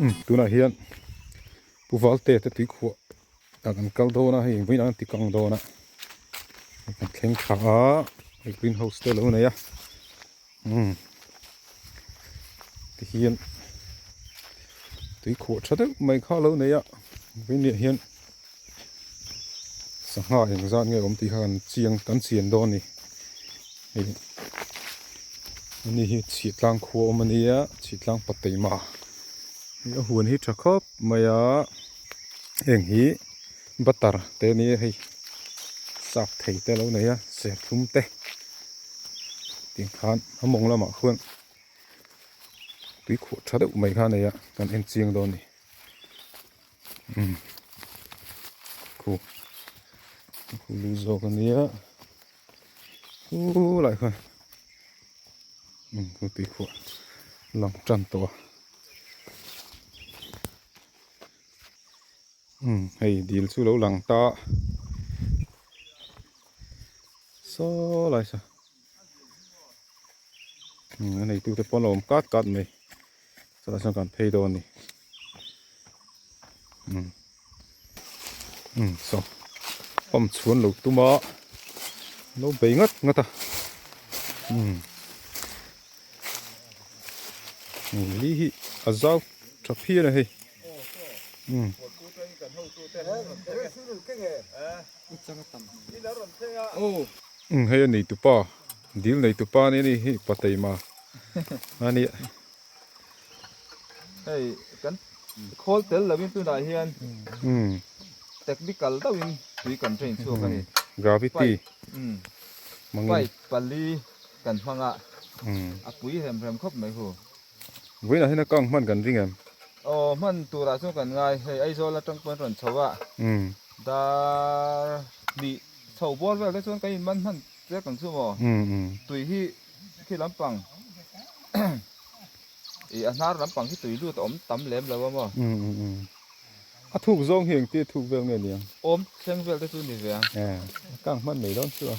Umm tunah hian Pu Valte te tuikhuah ah kan kal dawn a hei vawiin an ti kang dawn a kan thleng tha a hei green house te a lo nei a umm tihian tuikhuah tha deuh mai kha a lo nei a vawiin ah hian sangha engzat nge awm tih kha kan chiang kan chian dawn a ni hei ani hi chhihtlang khua awm a nia chhihtlang pateima hei a huan hi tha khawp mai a heng hi butter te a nia hei sap thei te a lo nei a serthlum te tih khan a mawng lamah khuan tuikhuah tha deuh mai kha a nei a kan en chiang dawn a ni. Umm khu khu lu zawk a nia khulai khan umm khu tuikhuah lang tan tawh a umm hei dil chu lo lang ta saw lai saw umm a neitute pawh an lo awm kat kat mai. Chutah chuan kan phei dawn a ni umm umm saw pump chhuan lo tum a lo bei ngat ngat a umm li hi a zau tha phian a hei umm. Umm hei a neitupa dil neitupa a nia ni hi pateima a nia. Hei kan khawl tel lovin tunah hian technical deuhin tui kan train chhuak a ni. Gravity. Pipe pali kan hmang a, a pui rem rem khawp mai hu. Vawiinah hian a kang hman kan ring em? Aw hman turah chuan kan ngai. Hei Aizawl atang pawhin rawn chho a, dar hnih chho bawr vel te chuan kan inman hman chiak ang chu maw? Tui hi Khi lampang ih a hnar lampang khi tui lut a awm tam lem lo a maw? A thuk zawng hi engtia thuk vel nge niang? Awm thleng vel te chu ni ve ang. E, a kang hman mai dawn chu a.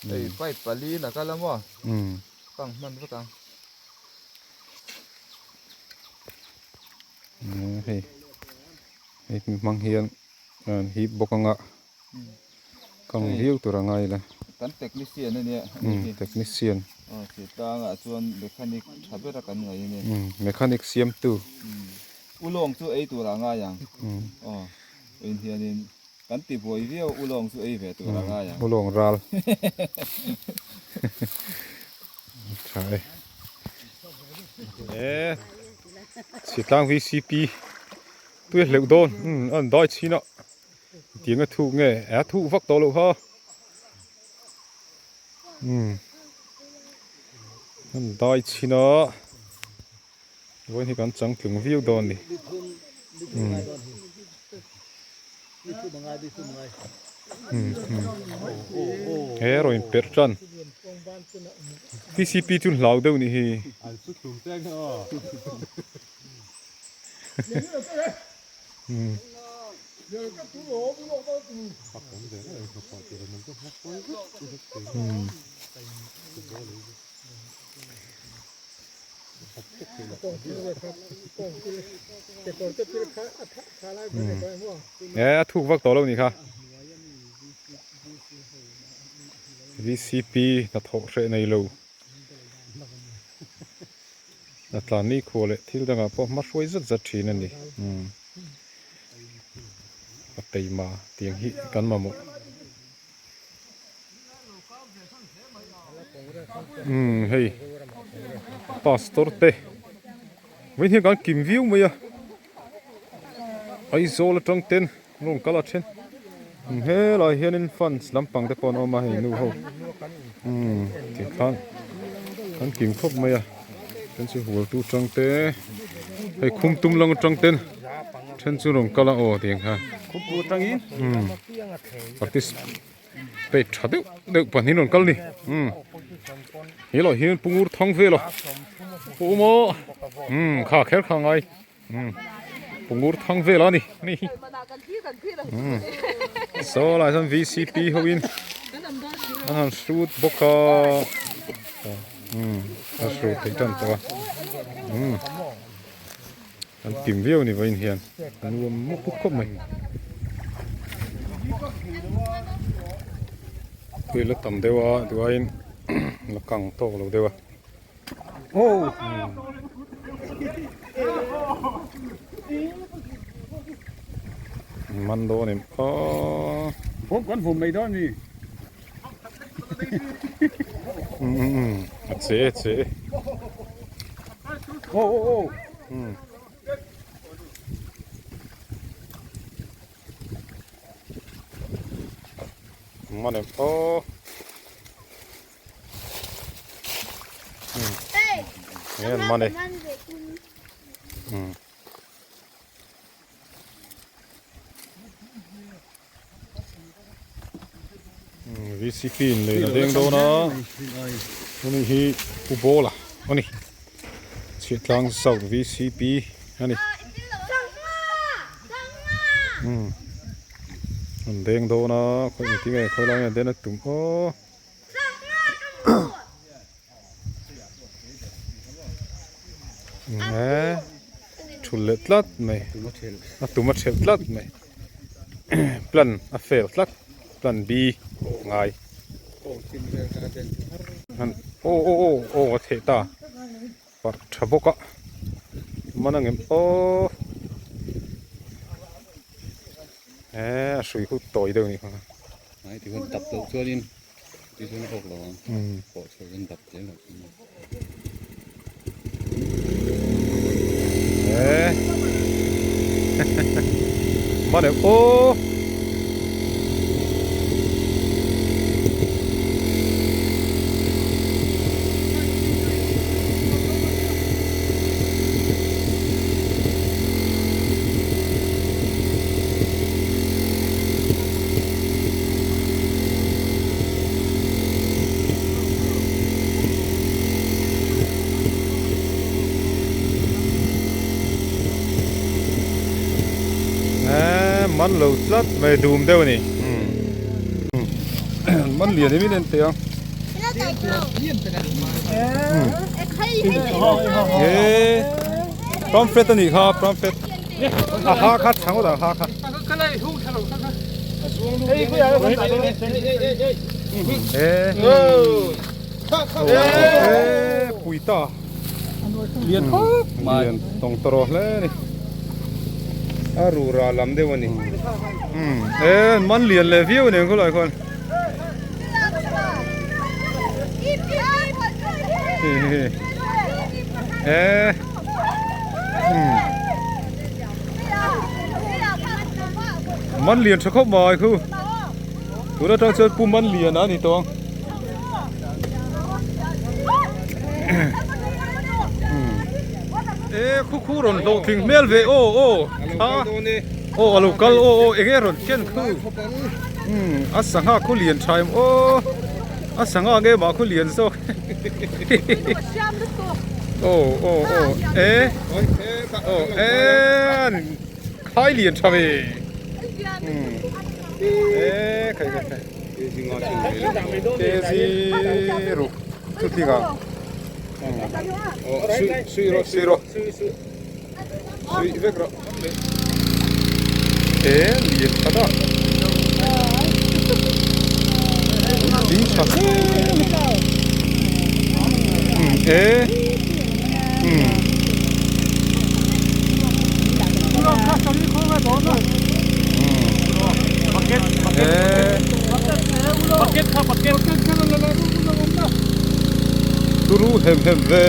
Hei pipe pali in a kal a maw? Kang hman vek ang. Hei, hei hmang hian an hip bawk anga. Kang viau tur a ngai la. Kan technician a nia. Umm technician. Aw chi tlangah chuan mechanic tha ber a kan ngai a ni. Umm mechanic siamtu. Umm ulawng chu ei tur a ngai ang. Umm. Aw in hianin kan ti buai viau ulawng chu ei ve tur a ngai ang. Ulawng ral. Tha e. E Chhitlang VCP tui a hleuh dawn. Umm a an dai chhin a. Tiang a thuk nge a thuk vak tawh loh kha umm an dai chhin a vawiin hi kan chang tlung viau dawn a ni umm he rawn in perh tan T C P chu hlau deuh nih hi. E a thuk vak tawh lo ni kha V C P hnathawh hreh nei lo a tlan ni khuah leh thil dangah pawh hma hruai zat zat thin a ni umm a teima tiang hi kan mamawh umm hei pastor te vawiin hian kan kim viau mai a Aizawl atang ten rawn kal a then helai hianin fans lampang te pawh an awm a hei nu ho umm tih khan an kim khawp mai a then chu hual tu tang te hei khum tum lang atang ten then chu rawn kal a aw tiang khan umm participate tha deuh deuh pahnih rawn kal a ni umm helaiah hian pungur thang vel a awm a umm kha kher kha a ngai. Umm pungur thang vel a ni ni hi umm saw lai chuan V C P ho in an han hrut bawk a umm a hrut thei tan tawh a umm. An kim viau a ni vawiin hian a nuam mup mup khawp mai. Tui la tam deuh a duaiin la kang tawk lo deuh a. Man dawn em aw. Kan vum mai dawn ni. A che che. Aw aw aw. Man em aw. Nge an man e. VCP in lei a deng dawn a hemi hi Pu Bawla a ni Chhiahtlang South VCP a ni an deng dawn a khawi engtin nge khawi lai nge an den a tum aw. Eee thul leh tlat mai a tum a thelh tlat mai plan a fail tlat plan B ngai aw aw aw aw a theh ta parh tha bawk a man ang em aw eee a hrui khu tawi deuh a nih kha. Ai ti hun dap loh chuanin ti chuan a awk lo ang pawh chho chuan dap zel loh chuan Eh Mane aw Eee man lo tlat mai dum deuh a ni man lian em in en teh ang eee pamphlet a nih kha pamphlet a ha kha chhang awt ang ha kha. Pui ta lian khawp mai lian tawng tawrh hle a ni a rura lam deuh a ni e man lian leh viau a ni ang khawlai khuan e Man lian tha khawp mai khu tun atang chuan pu man lian a ni tawh ang e khu khu rawn hlawh tling hmel ve aw aw a aw a lo kal aw aw eng nge rawn ken khu a sangha khu lian tha em aw a sangha nge mah khu lian zawk aw aw aw e aw e Khai lian tha ve. E khai khai khai. KG ruk chu tling a. Sui sui rawh sui rawh. Sui vek rawh. E lian tha ta. Ding tha hle. E. Turu hem hem ve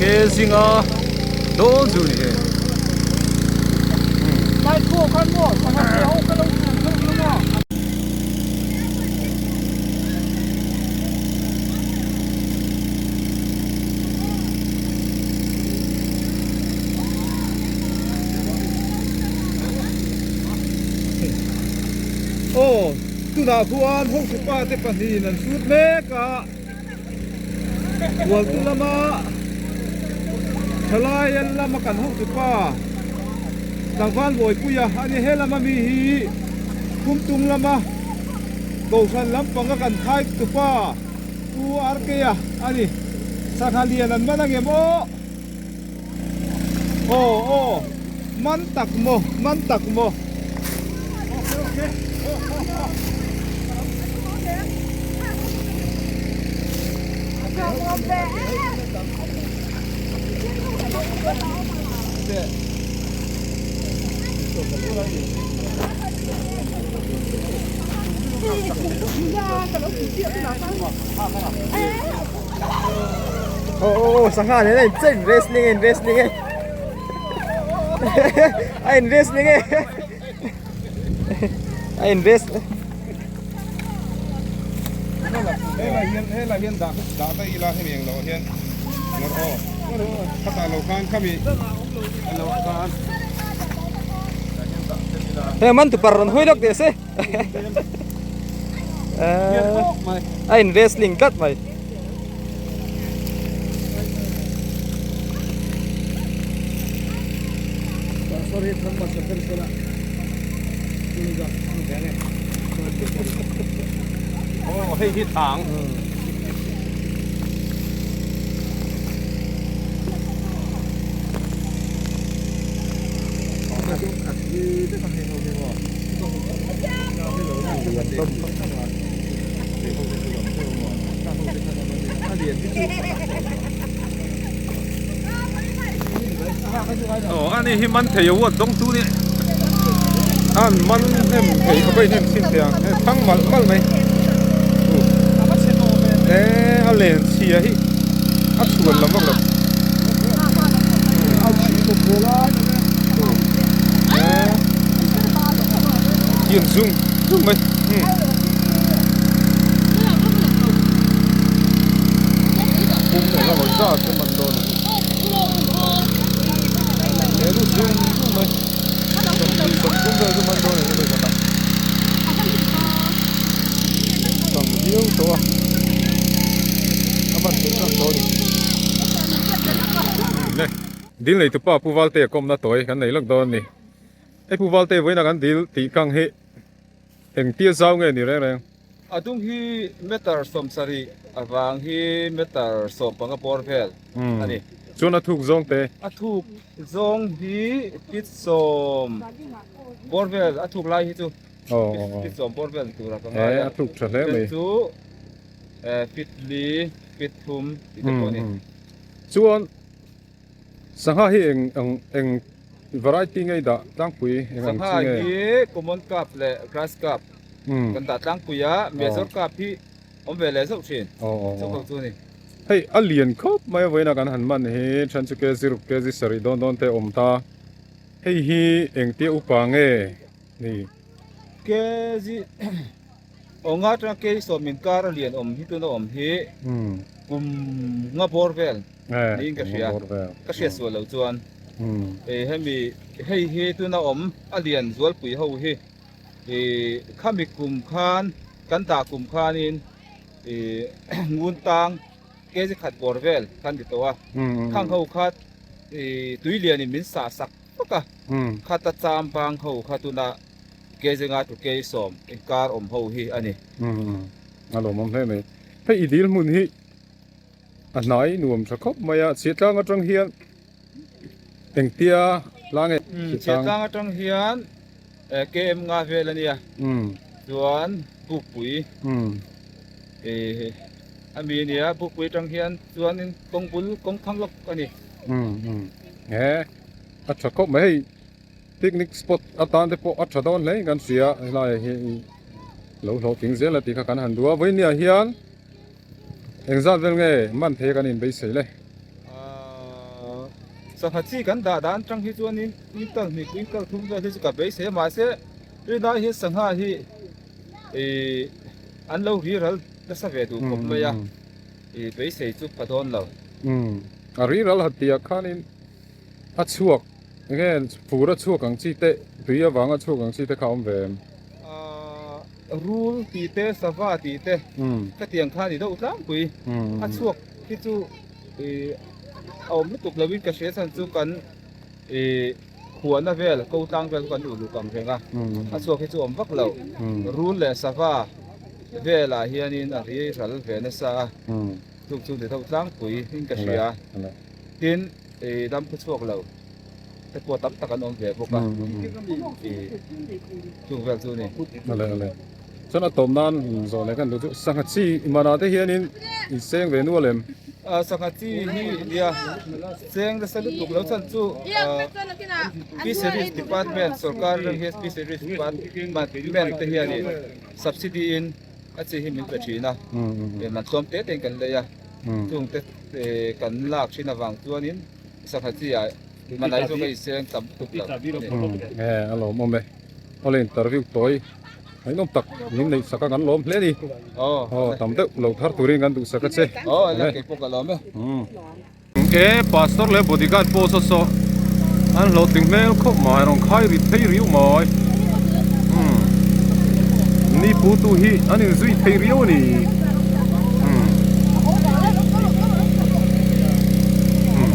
ke zinga dawn chu ni he. Aw, tunah khuan hotupa te pahnihin an sut mek a, Hualtu lama thalai an lama kan hotupa tlangval Bawipuia a ni. He lama mi hi Kumtung lama Kohhran lampanga kan khai tupa Pu RK-a a ni. Sangha lian an man angem aw? Aw aw man tak maw man tak maw. Aw aw aw sangha nen a in chen wrestling a in wrestling e a in wrestling e a in wrest Helai hian helai hian dah dah daih ila hemi englo ah hian ngawr aw khatah lo khan khami lo khan Hei man tupar rawn hawi lawk teh se a in wrestling tlat mai. Aw hei hi thang. Aw ani hi man thei a uat dawng tu ni an man hnem thei khawp a inhnem chhin thei ang hei thang malh malh mai e a len chhia hi a chhuan lam vak lo hian zum zum mai pum eng emaw zat te man dawn a ni he lu zum zum mai 20 30 vel chu man dawn a ni hei khatah kang viau tawh a a man theih tak tawh a ni le dil nei tupa pu Valte a kawmna tawi kan nei lawk dawn a ni hei pu Valte vawiin a kan dil tih kang hi Engtia zau nge ni reng reng? A dung hi meter 70 avang hi meter 15 bawr vel a ni. Chuan a thuk zawng te? A thuk zawng hi feet sawm bawr vel a thuk lai hi chu feet sawm bawr vel tura ka ngai a. A thuk tha hle mai. Chu feet li, feet thum tih te pawh a ni. Chuan Sangha hi eng ang eng variety nge i dah tlangpui eng ang chi nge? Sangha hi common carp leh grass carp kan dah tlangpui a, major carp hi awm ve leh zauh thin chu ho chu a ni. Hei a lian khawp mai a vawiin a kan han man hi then chu kg ruk kg sarih dawn dawn te a awm ta, hei hi engtia upa nge ni? Kg aw nga atanga kg 10 inkar a lian awm hi tuna awm hi kum nga bawr vel. niin ka hria ka hriat sual loh chuan hemi hei hi tuna awm a lian zualpui ho hi ih khami kum khan kan dah kum khanin ih ngun tang kg khat bawr vel khan ti tawh a khang ho kha ih tui lianin min sah sak vak a khata cham bang ho kha tuna kg nga to kg 10 inkar awm ho hi a ni. A lawmawm hle mai hei i dil hmun hi. A hnai nuam tha khawp mai a, Chhiatlang atang hian engtia la nge? Chhiatlang atang hian KM nga vel a nia, chuan Bukpui a mi a nia, Bukpui atang hian chuanin kawng bul kawng thang lawk a ni. He a tha khawp mai, hei picnic spot atan te pawh a tha dawn hle in kan hria, helaiah hian lo hlawhtling zel a tih kha kan han duh a, vawinia hian. Engzat vel nge man thei a kan inbeisei le? Sangha chi kan dah dan atang hi chuanin quintal hnih quintal thum vel hi chu ka beisei a mahse rinai hian sangha hi ih an lo riral nasa ve duh khawp mai a ih beisei chu pha dawn lo. Umm a riral hat tih ah khanin a chhuak enge fur a chhuak ang chi te tui avanga chhuak ang chi te kha a awm ve em? Rul tih te, sava tih te khatiang kha a ni deuh tlangpui. A chhuak hi chu ih a awm lutuk lovin ka hria chhan chu kan ih khuahna vel ko tlang vel chu kan uluk ang reng a, a chhuak hi chu awm vak lo. Rul leh sava velah hianin a ri ral ve nasa a, chuk chu ni deuh tlangpui in ka hria. Tin ih dam khaw chhuak lo. te pawh tam tak an awm ve bawk a ih chung vel chu a ni. Ale ale chuan a tawp nan zawh leh kan duh chu sangha chi manah te hianin in seng ve nual em? Ah sangha chi hi nia seng nasa lutuk lo chhan chu ah fisheries department sorkar ram hian fisheries department te hianin subsidy in a chi hi min pe thin a man tlawm te te in kan lei a chung te kan lak thin avang chuanin sangha chi ah manai chu ka inseng tam tuk lo a ni. E a lawmawm e awle interview tawi ngaihnawm tak min neih sak a kan lawm hle a ni aw tam deuh lo thar turin kan duhsak a che. Aw a kei pawh ka lawm e. E pastor leh bodyguard pawh saw saw an hlawhtling hmel khawp mai rawn khai rit phei riau mai umm ni pu tu hi an inzui thei riau a ni umm umm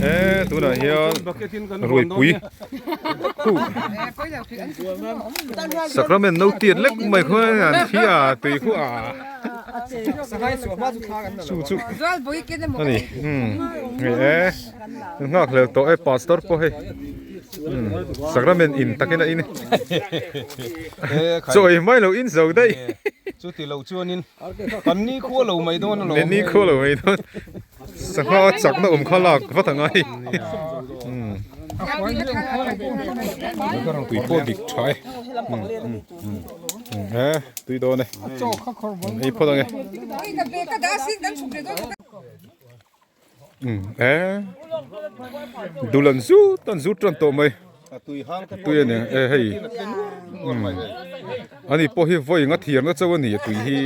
e tunah hian ruipui. Sacrament no tiat lek mai khuan an thi a tui khu a chu chu a ni umm hei e nghak hlel tawh e pastor pawh hei umm sacrament in takin a in chaw ei mai lo in zo daih chuti lo chuanin kan ni khua lo mai dawn alawm ni khua lo mai dawn. Sangha chakna awm kha lak vat ang ai. Tui pawh dik tha e. E tui dawn e. Ei phawt ang e. E dul an zut an zut tan tawh mai. Tui a ni e hei. Ani pawh hi vawi nga thiamna chauh a ni a tui hi.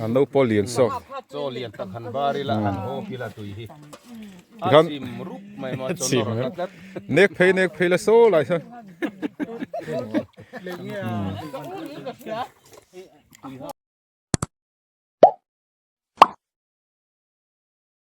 An lo pawh lian sawk. Tikhan nek phei nek phei la saw lai sawn.